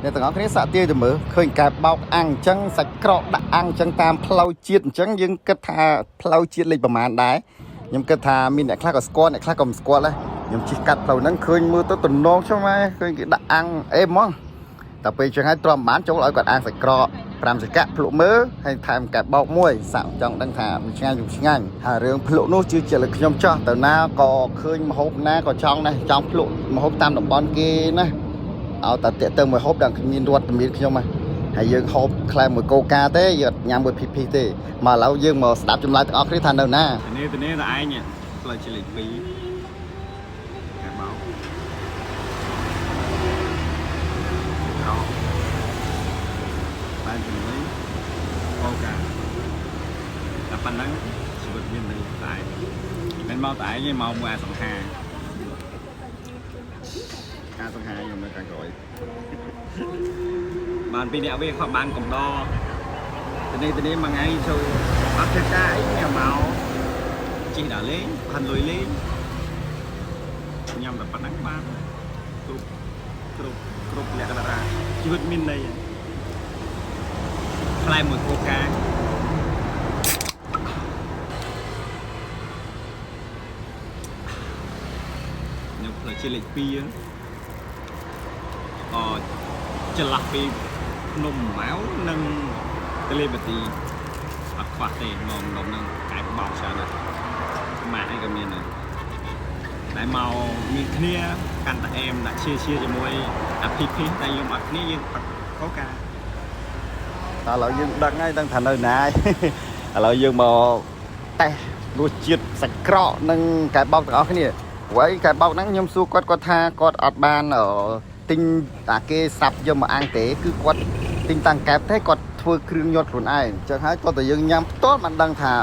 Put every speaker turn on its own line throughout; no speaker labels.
អ្នកទាំងអស់គ្នាសាក់ទាយទៅមើលឃើញកែបោកអាំងអញ្ចឹងសាច់ក្រកដាក់អាំងអញ្ចឹងតាមផ្លូវជាតិអញ្ចឹងយើងគិតថាផ្លូវជាតិលេខប្រមាណដែរខ្ញុំគិតថាមានអ្នកខ្លះក៏ស្គាល់អ្នកខ្លះក៏មិនស្គាល់ដែរខ្ញុំជិះកាត់ផ្លូវហ្នឹងឃើញមើលទៅតំណងចុះម៉ែឃើញគេដាក់អាំងអេហ្មងតែពេលអញ្ចឹងហើយទ្រាំបានចូលឲ្យគាត់អាំងសាច់ក្រក5សកាក់ភ្លក់មើលហើយថែមកែបោកមួយសាក់ចង់ដឹងថាมันឆ្ងាញ់ឬឆ្ងាញ់ហើយរឿងភ្លក់នោះជឿជាក់លើខ្ញុំចោះទៅណាក៏ឃើញម្ហូបណាក៏ចង់ដែរចង់ភ្លក់ម្ហូបតាមតំបន់គេណា ឲ្យតែតាក់ទៅមួយហូបដល់គ្មានរត់មានខ្ញុំហ่ะហើយយើងហូបខ្លែមួយកូកាទេយើងអត់ញ៉ាំមួយភីភីទេមកឥឡូវយើងមកស្ដាប់ចម្លើយទាំងអស់គ្នាថានៅណា
នេះទៅនេះតែឯងផ្លូវជាលេខ2កែបោកក្រោបានជាមួយកោកាតែប៉ុណ្ណឹងជីវិតមានន័យតែមិនមកតែឯងទេមកមួយអាសង្ហាអាសង្ហាខ្ញុំនៅខាងក្រោយបានពីអ្នកវាខំបានកំដរទៅនេះទៅនេះមួយថ្ងៃចូលអត់ធ្វើការអីខ្ញុំមក ជិះដល់លេងផាន់លុយលេងញ៉ាំតែប៉ុណ្ណឹងបានគ្រប់គ្រប់គ្រប់លក្ខណៈជីវិតមានន័យហើយផ្លែមួយកូកាខ្ញុំផ្លូវជាលេខ2ហ្នឹងអចន្លោះពីភ្នំម៉ៅនិងទលេបាទីអត់ខ្វះទេមកម្ដុំហ្នឹងកែបបោកច្រើនណាស់ ម៉ាក់អីក៏មានដែរតែមកមានគ្នាកាន់តែអែមដាក់ឈៀឈៀជាមួយអាភីភីតែយើងអត់គ្នាយើងផឹកកូកា
តើឥឡូវយើងដឹងហើយដឹងថានៅណាហើយ ឥឡូវយើងមកតេស្តរសជាតិសាច់ក្រកនិងកែបោកទាំងអស់គ្នាព្រោះអីកែបោកហ្នឹងខ្ញុំសួរគាត់គាត់ថាគាត់អត់បានទិញអាគេស្រាប់យកមកអាំងទេគឺគាត់ទិញតាំងកែបទេគាត់ធ្វើគ្រឿងញាត់ខ្លួនឯងអញ្ចឹងហើយគាត់តែយើងញ៉ាំផ្ទាល់មិនដឹងថា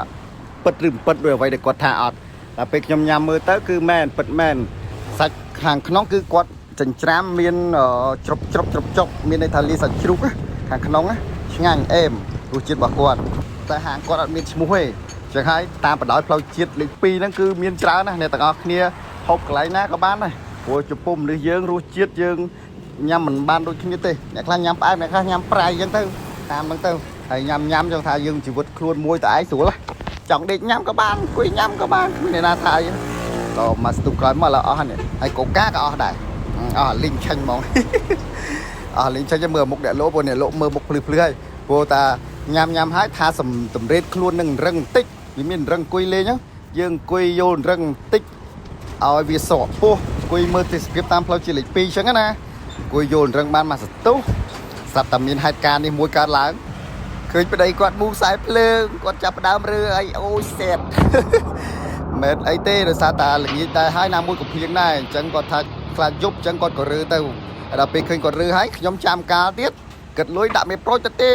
ពិតឬមិនពិតដោយអ្វីដែលគាត់ថាអត់តែពេលខ្ញុំញ៉ាំមើលទៅគឺមែនពិតមែនសាច់ខាងក្នុងគឺគាត់ចិញ្ច្រាំមានជ្រុបជ្រុបជ្រុបចុកមានន័យថាលាសាច់ជ្រូកណាខាងក្នុងណា ឆ្ងាញ់អេមរសជាតិរបស់គាត់តែហាងគាត់អត់មានឈ្មោះទេចឹងហើយតាមបណ្ដោយផ្លូវជាតិលេខ2ហ្នឹងគឺមានច្រើនណាស់អ្នកទាំងអស់គ្នាហូបកន្លែងណាក៏បានដែរព្រោះចំពោះមនុស្សយើងរសជាតិយើងញ៉ាំមិនបានដូចគ្នាទេអ្នកខ្លះញ៉ាំផ្អែមអ្នកខ្លះញ៉ាំប្រៃចឹងទៅតាមហ្នឹងទៅហើយញ៉ាំញ៉ាំចឹងថាយើងជីវិតខ្លួនមួយតែឯងស្រួលណាចង់ដេកញ៉ាំក៏បានអង្គុយញ៉ាំក៏បានគ្មានអ្នកណាថាអីដល់មកស្ទុះក្រោយមកឥឡូវអស់ហើយនេះហើយកូកាក៏អស់ដែរអស់លីងឆេញហ្មង អស់លេងចេញទៅមើលមុខអ្នកលោកព្រោះអ្នកលោកមើលមុខភ្លឺភ្លឺហើយព្រោះតាញ៉ាំញ៉ាំហើយថាសំតម្រេតខ្លួននឹងរឹងបន្តិចវាមានរឹងអង្គុយលេងហ្នឹងយើងអង្គុយយល់រឹងបន្តិចឲ្យវាសក់ពោះអង្គុយមើលទេសភាពតាមផ្លូវជាលេខ2អញ្ចឹងណាអង្គុយយល់រឹងបានមកសន្ទុះស្រាប់តែមានហេតុការណ៍នេះមួយកើតឡើងឃើញប្តីគាត់មូខ្សែភ្លើងគាត់ចាប់ផ្ដើមរើអីអូយសេត មិនអីទេដោយសារតាល្ងាចដែរហើយណាមួយក៏ភ្លៀងដែរអញ្ចឹងគាត់ថាខ្លាចយប់អញ្ចឹងគាត់ក៏រើទៅដល់ពេលឃើញគាត់រើហើយខ្ញុំចាំកាលទៀតគិតលុយដាក់មេប្រូចទៅទេ